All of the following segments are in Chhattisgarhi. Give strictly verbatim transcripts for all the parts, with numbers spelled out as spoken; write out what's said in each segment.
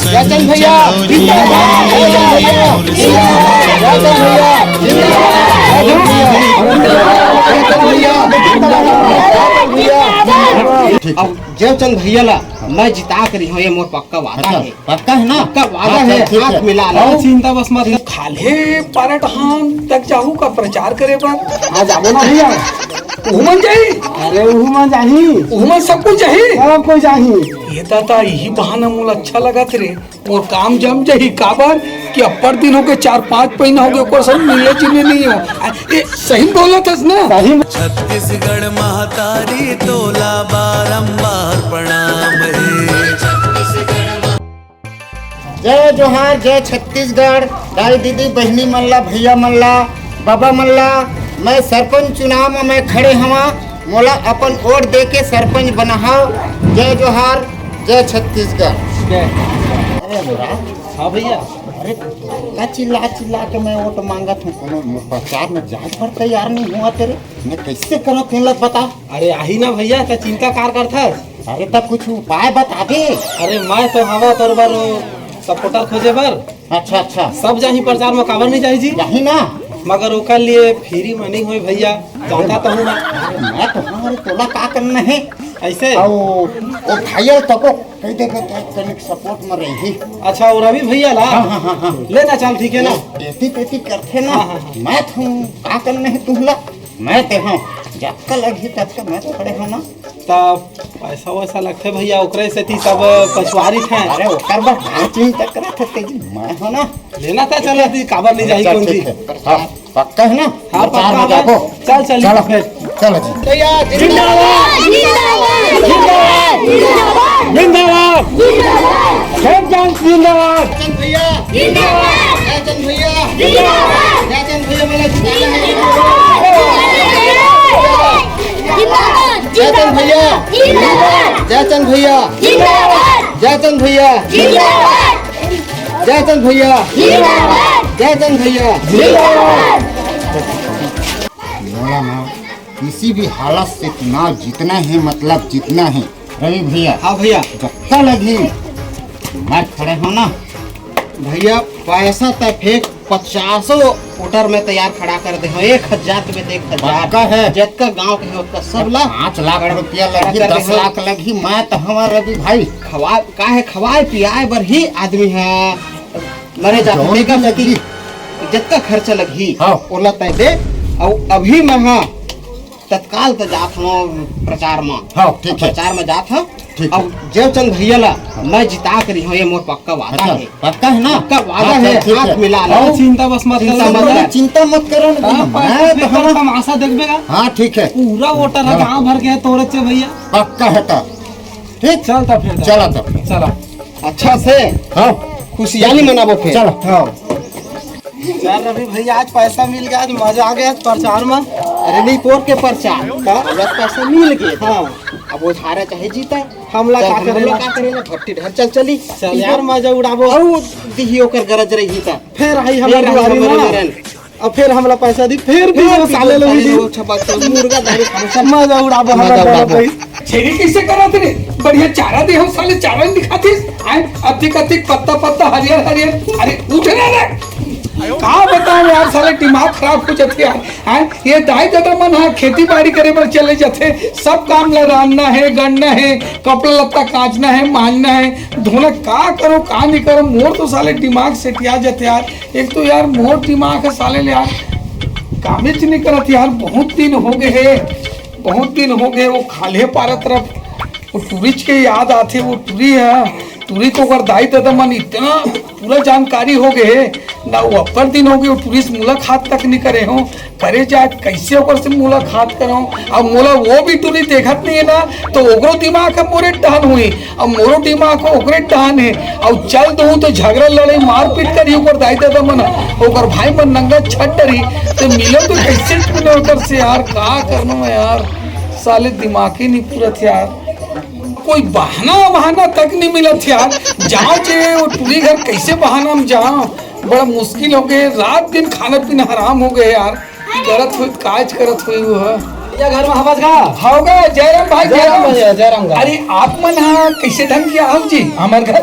जयचंद भैया जिंदाबाद। जयचंद भैया जिंदाबाद। जयचंद भैया जिंदाबाद। जयचंद भैया जिंदाबाद। अब जयचंद भैया ला मैं जिता के रही हूँ, ये मोर पक्का वादा है। पक्का है ना? पक्का वादा है। हाथ मिला लो। चिंता बस मत कर। खाल्हे परटहान तक जाहू का प्रचार करे बर? हाँ, जाबो ना भैया। उहू मन जाही? अरे उहू मन जाही। उहू मन सब कुछ जाही? सब कोई जाही। ये दादा, यही बहाना मोला अच्छा लगत रे। मोर काम जम जाही, काबर कि अब्बड़ दिन होगे, चार पांच महीना होगे, ओकर संग मिले जुले नहीं हो। ए, सही बोलत हस ना? सही। छत्तीसगढ़ महतारी तोला बारंबार प्रणाम हे। जय जोहार, जय छत्तीसगढ़। दाई दीदी, बहिनी मन ला, भैया मन ला, बाबा मन ला, मैं सरपंच चुनाव में मैं खड़े हवा, मोला अपन वोट दे के सरपंच बनाहव। जय जोहार, जय छत्तीसगढ़। अरे अनुराग। हाँ भैया। अरे, का चिल्ला चिल्ला के मैं वोट मांगत हूँ, कोनो प्रचार में जाए पर तैयार नहीं हुआ तेरे, मैं कैसे करूँ तेन ला बता। अरे आही ना भैया, त चिंता कार करथस? अरे त कुछ उपाय बता दे। अरे मैं तो हवा तोर बर सपोर्टर खोजे बर। अच्छा अच्छा। सब जाही प्रचार में, काबर नहीं जाही जी? जाही ना। मगर ओकर लिए फ्री में नहीं होए भैया, जाता तो हूँ ना। अरे मैं तो हूँ, अरे तोला का करना है? ऐसे? आओ, ओ भाई तको कह दे के तनिक सपोर्ट में रही। अच्छा, और रवि भैया ला? हाँ हाँ हाँ हाँ। लेना चल, ठीक है ना? एती तेती करथे ना। हाँ, हाँ, हाँ। मैं तो हूँ, का करना है तुमला? मैं ते हूँ, जतका लगही ततका मैं तो खड़े हूँ ना। तब पैसा वैसा लगथे भैया, ओकरे सेती सब पछुआरी थे। अरे ओकर बर का चिंता करत हस तेजी, मैं हूँ ना। लेना था, चला दी, काबर नहीं जाही कौन जी। हाँ, पक्का है ना? हाँ, पक्का है। चल चल चलो। फिर चलो जी। भैया जिंदाबाद। जिंदाबाद। जिंदाबाद। जिंदाबाद। सब जान जिंदाबाद। जयचंद भैया जिंदाबाद। जयचंद भैया जिंदाबाद। जयचंद भैया, मला जिंदाबाद। जयचंद भैया जिंदाबाद। जयचंद भैया जिंदाबाद। जयचंद भैया जिंदाबाद। जयचंद भैया जिंदाबाद। जयचंद भैया जिंदाबाद। मोला ना किसी भी हालत से चुनाव जीतना है, मतलब जीतना है। रवि भैया। हाँ भैया। जत्ता लगही मैं खड़े हूँ ना। भैया पैसा त फेंक, पचासों वोटर में तैयार खड़ा कर दे हो, एक हजार में तो एक हजार। पक्का है। जतका गांव के हो, ओतका सब ला पाँच लाख रुपया लगही, दस लाख लगही, मैं तो हमार रवि भाई। खवा, का है, खवाए पियाए बर ही आदमी है। मरे जात जौन तेकर भी सेती लगही। जतका खर्चा लगही, हाँ। ओला तय दे। अउ अभी मैं हाँ तत्काल त जात हूँ प्रचार में। हाँ, ठीक है। प्रचार में जात हूँ। ठीक है। अब जयचंद भैया ला मैं जिता के रही हूँ, ये मोर पक्का वादा अच्छा, है। पक्का है ना? पक्का वादा हाँ, है, ठीक हाथ है। मिला लो। हाँ, चिंता बस मत चिंता करो। मत कर। चिंता मत करो ना, हाँ, मैं तो हूँ। तमाशा देखबे का। हाँ, ठीक है। पूरा वोटर है, हाँ। गांव भर के है तोरे से भैया। पक्का है तो। ठीक? चल तो फिर। चला तो। चला। अच्छा से हाँ। खुशियाली मनाबो फिर। चलो। हाँ। यार रवि भैया, आज पैसा मिल गया, आज मजा आ गया आज प्रचार में। अरे नहीं, तोर के प्रचार। का? अब पैसा मिल गया। हाँ। अब वो हारे चाहे जीते। हमला चल, का हमला करेला? का करेला? भट्टी ढेर चल चली। चल यार, मजा उड़ाबो। अउ दिही ओकर गरज रही त। फिर आई फिर हमर आई दुआरी हमर में। दुआरी। अब फिर हमला पैसा दी, फिर भी फिर वो भी साले लोग साले दी। लोग छपा के मुर्गा दारू खाने सब मजा उड़ाबो, मजा हमारा उड़ाबो। भाई। छेरी कैसे करत रे? बढ़िया चारा दे हम साले, चारा नहीं खातिस। आए, अधिक अधिक पत्ता पत्ता, हरियर हरियर। अरे उठ ना रे। का बताऊं यार, साले दिमाग खराब हो जाते यार। आए, ये दाई ददा मन हा खेती बाड़ी करे बर चले जाते, सब काम ला रांधना है, गढ़ना है, कपड़ा लत्ता कांचना है, मांजना है, धोना, का करो का नहीं करो, मोर तो साले दिमाग सेटिया जाते यार। एक तो यार मोर दिमाग है साले ले यार, कामेच नहीं करत यार। बहुत दिन हो गए है, बहुत दिन हो गए। वो खाल्हे पारा तरफ वो टूरी के याद आथे। वो टूरी है, टूरी तो ओकर दाई ददा मन इतना पूरा जानकारी हो गए है ना। वो अब्बड़ दिन हो गए, वो टूरी से मुलाकात तक नहीं करे हो। करे जाए, कैसे ओकर से मुलाकात कराऊं? अब मोला वो भी टूरी देखत नहीं है ना, तो ओकरो दिमाग ह मोरे डहन हुई, अब मोरो दिमाग ह ओकरे डहन है। अब चल दूं तो झगड़ा लड़ाई मारपीट करी ओकर दाई ददा मन, ओकर भाई मन नंगा छट डरी। तो मिलो तो कैसे मिलो ओकर से यार, का करनो मैं यार, साले दिमाग ही नहीं पूरत यार। कोई बहाना वहाना तक नहीं मिलत यार। जाओ जे वो टूरी घर कैसे बहाना में जाओ, बड़ा मुश्किल हो गए। रात दिन खाना पीना हराम हो गए यार। करत हुई, काज करत हुई वो है। भैया घर में हवस गा? होगा, जयराम भाई, जयराम जयराम। भैया, जयराम गा। अरे आप मन हा कैसे ढंग किया हो जी हमारे घर?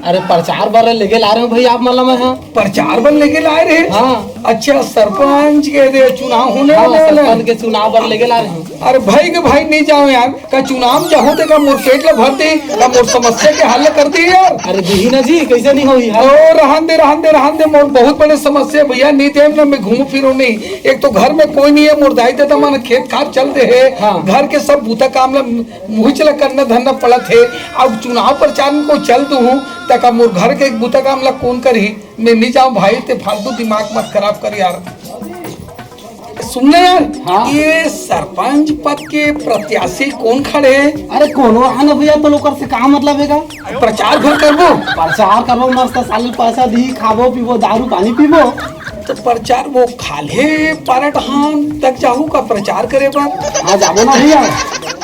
अरे, प्रचार बर लेगे ला रहे हँव भैया आप मन ला मैं ह। प्रचार बर लेगे ला रहे? हाँ। अच्छा, सरपंच के दे चुनाव होने हाँ, वाले हे। सरपंच के चुनाव बर लेगे ला रहे हँव। अरे भाई के भाई, नहीं जाओ यार, का चुनाव जाहूँ ते का मोर पेट ला भर दे, का मोर समस्या के हल कर दे यार। अरे दिही ना जी, कइसे नहीं होही यार? ओ, रहन दे, रहन दे, रहन दे, मोर बहुत बड़े समस्या हे भैया, नहीं देव ना मैं घूमूँ फिरूँ नहीं। एक तो घर में कोई नहीं हे, मोर दाई ददा मन खेत खार चल दे हे, हाँ। घर के सब बूता काम ला मुहिच ला करना धरना पड़त हे। अब चुनाव प्रचार में कोई चल दूहूँ, त का मोर घर के एक बूता काम ला कोन करही? मैं नहीं जाऊँ भाई, ते फालतू दिमाग मत खराब कर यार। सुन ना यार, हाँ। ये सरपंच पद के प्रत्याशी कोन खड़े हे? अरे कोनो रहा ना भैया, तो ओकर से का मतलब हे का? प्रचार भर करबो। प्रचार करबो, मस्त साले पैसा दी, खाबो पीबो, दारू पानी पीबो। तो प्रचार वो खाल्हे पारा डहान तक जाहू का प्रचार करे बर? हाँ, जाबो ना भैया।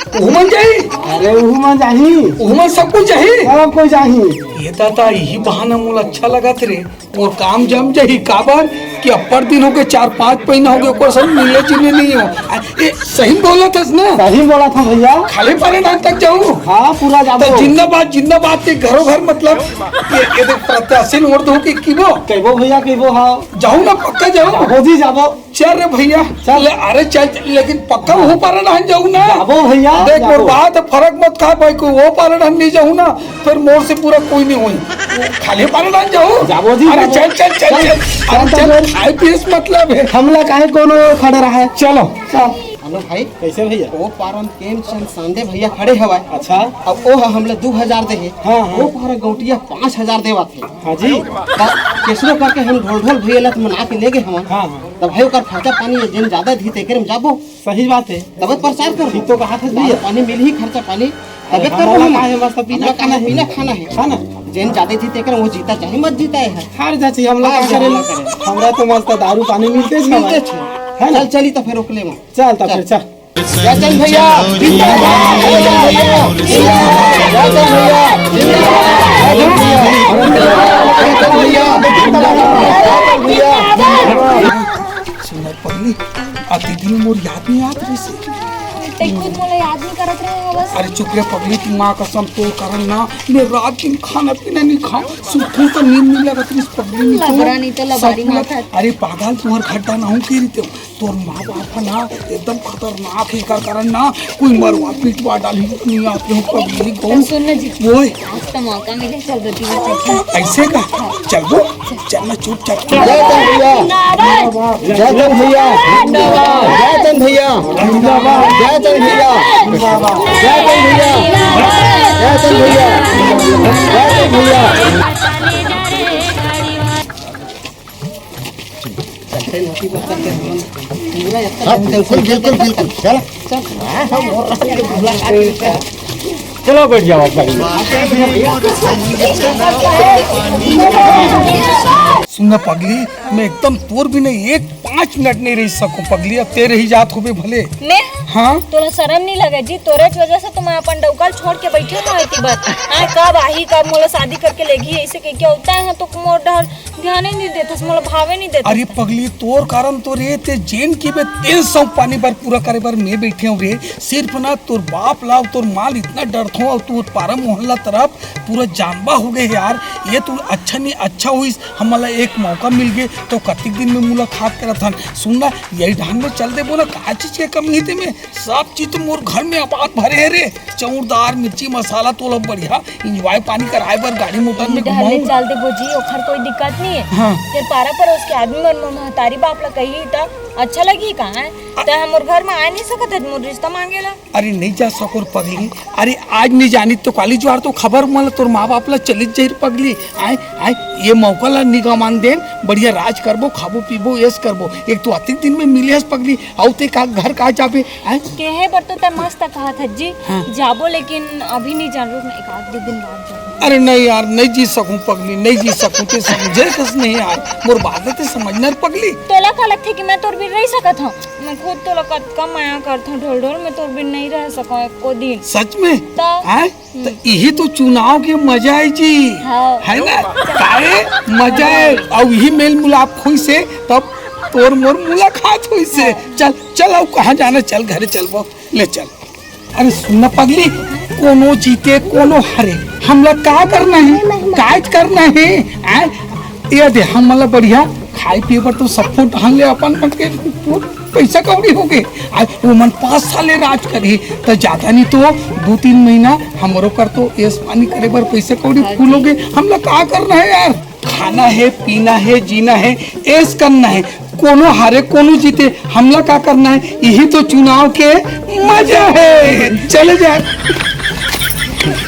उहू मन जाही? अरे उहू मन जाही। उहू मन सब कुछ जाही? सब कोई जाही। ये दादा, यही बहाना मोला अच्छा लगत रे। मोर काम जम जाही, काबर कि अब्बड़ दिन होगे, चार पांच महीना होगे, ओकर संग मिले जुले नहीं हों। आ, ए, सही बोलत हस ना? सही बोलत हँव भैया। खाल्हे पारा डहान तक जाहू? हाँ, पूरा जाबो। तो जिंदाबाद, जिंदाबाद के घरों घर, मतलब, ये, ये देख, प्रत्याशी ल वोट दूहूँ कि कहिबो? कहिबो भैया, कहिबो, हाँ। जाहू ना, पक्का जाहू? जाबो जी, जाबो। चल रे भैया, चल। ले, अरे चल, चल, लेकिन पक्का वो पारा डहान जाहू ना? जाबो भैया, देख, मोर जाबो। बात फरक मत खा भाई, कोई वो पारा डहान नहीं जाहू ना, फिर मोर से बुरा कोई नहीं होही। खाल्हे पारा डहान जाहू? जाबो जी, अरे जाबो। चल, चल, चल, चल, चल। अरे चल, चल, चल। खाए पिए से मतलब हे। हमला काहे कोनो खड़ा रहा है? चलो। चल। हेलो भाई। कइसे भैया? वो पारा म प्रेमचंद सांडे भैया खड़े हवय। अच्छा। अब वो ह हमला दू हजार दे हे। हाँ, हाँ। वो पारा गौंटिया पाँच हजार देवत हे। हाँ जी। त कइसनो करके हम ढोल ढोल भैया ला तो मना के लेगे हवन। हाँ, हाँ। त भाई ओकर खर्चा पानी जेन जादा दिही तेकरे म जाबो। सही बात हे। तबे प्रचार करबो। ठीक तो कहत हस भैया। पानी मिलही, खर्चा पानी। तबे अरे करबो हमला हम। का हे, मस्त पीना हमला खाना हे। पीना खाना हे। है ना? जेन जादा दिही तेकरे म, वो जीता चाहे मत जीता हे। हार जा चाहे हमला हार का जा, करे हमला ला? करे। हमरा तो मस्त दारू पानी मिलते छे मिलते भाई। छे। है ना? चल चली त फिर ओकरे म। चल त फिर चल। जयचंद भैया जिंदाबाद, जयचंद भैया जिंदाबाद, जयचंद भैया जिंदाबाद, जयचंद भैया जिंदाबाद, जयचंद भैया जिंदाबाद। सुन पगली, अति दिन मोर याद नहीं आत रहिस। तैं खुद मोला याद नहीं करत रहे हो बस। अरे चुप रे पगली, तैं माँ कसम तोर कारण ना मैं रात दिन खाना पीना नहीं खाऊं, सुकून से नींद नहीं लगत रहिस पगली। नहीं तो लबरा नहीं तो लबारी सब माथा। अरे पागल, तुम्हार घर डाना हूँ के रहिते हो। तोर माँ बाप ह ना एकदम खतरनाक हे, एकर कारण ना कोई मरवा पिटवा डालही, नहीं आते हो पगली को। तो सुन ना जी, ओए। आज तो मौका मिले, चल बेटी, चल। ऐसे का? चलबो? चल ना चुपचाप। जय चंद भैया। जय चंद भैया। जय चंद भैया। जय चंद भैया। जय चंद भैया। जय चंद भैया। हाँ, बिल्कुल, बिल्कुल, बिल्कुल। चल। चलो, बैठ जाओ आप गाड़ी में। सुन ना पगली, मैं एकदम तोर बिना एक पाँच मिनट नहीं रह सकूं पगली, अब तेरे ही जात होबे भले। मैं? हाँ? तोला शरम नहीं लगे जी? तोरे वजह से तो मैं अपन डौका ल छोड़ के बैठे हूँ एती बर। हाँ, कब आही, कब मोला शादी करके लेगी, ऐसे कह के होता है तो मोर डर ध्यान ही नहीं देथस, मोला भावे नहीं देथस। अरे पगली, तोर कारण तो रे, ते जेन कहिबे तेन सब पानी बर पूरा करे बर मैं बैठे हूँ रे। सिर्फ ना तोर बाप ला, तोर माँ ल इतना डरथों, अउ तोर पारा मोहल्ला तरफ पूरा जानबा हो गए यार। ये तो अच्छा नहीं, अच्छा होइस, हमला एक मौका मिल गए तो कतिक दिन में मुलाकात करत हन। सुन ना, यही ढंग में चल देबो ना, का चीज के कमी हे ते में? सब चीज तो मोर घर में आबाद भरे हे रे। चाउर, दार, मिर्ची, मसाला तोला बढ़िया enjoy पानी कराए बर गाड़ी मोटर में इधर ले घुमाऊं। चल देबो जी, ओखर कोई दिक्कत नहीं है। हाँ। तेरे पारा परोस के आदमी मन मोर महतारी बाप ला कही त अच्छा लगही का है? त हम मोर घर में आए नहीं सकत है, मोर रिश्ता मांगे ला। अरे नहीं जा सकोर पगली, अरे आज नहीं जानी तो काली जुआर तो खबर मन तोर माँ बाप ला चली जाही पगली। आए, आए, ये मौका ला निगमान देन, बढ़िया राज करबो, खाबो पीबो, ऐश करबो। एक तो अतिक दिन में मिले हस पगली, अउ ते का घर का जाबे, आए? केहे बर तो तैं मस्त कहत हस जी, हाँ। जाबो, लेकिन अभी नहीं जान रहा, एक आध दो दिन बाद जाबो। अरे नहीं यार, नहीं जी सकूं पगली, नहीं जी सकूं, ते समझे कस नहीं यार, मोर बात ते समझना रे पगली। तोला का लगथे कि मैं तोर बिन रह सकत हूँ? मैं खुद तोला कतका मया करत हूँ ढोल ढोल, मैं तोर बिन नहीं रह सकूं एको दिन। सच में? तो हैं? त इही तो चुनाव के मजा है जी, हाँ। है ना? काहे मजा है, अउ इही मेल मिलाप होइसे तब तोर मोर मुलाकात होइसे। चल, चल, अउ कहाँ जाना, चल घरे चलबो, ले चल। अरे सुन ना पगली, कोनो जीते कोनो हारे, हमला का करना हे? काज करना हे। आय, ये दे, हमला बढ़िया खाए पिए बर तो सब ढंग ले अपन अपन के पैसा कौड़ी होगे। आज ओमन पाँच साल ले राज करही, त ज्यादा नहीं तो दू तीन महीना हमरो कर तो एस पानी करे बर पैसा कौड़ी फुल होगे। हमला का करना हे यार? खाना हे, पीना हे, जीना हे, एस करना हे। कोनो हारे, कोनो जीते, हमला का करना हे? यही तो चुनाव के मजा हे। चले जाए।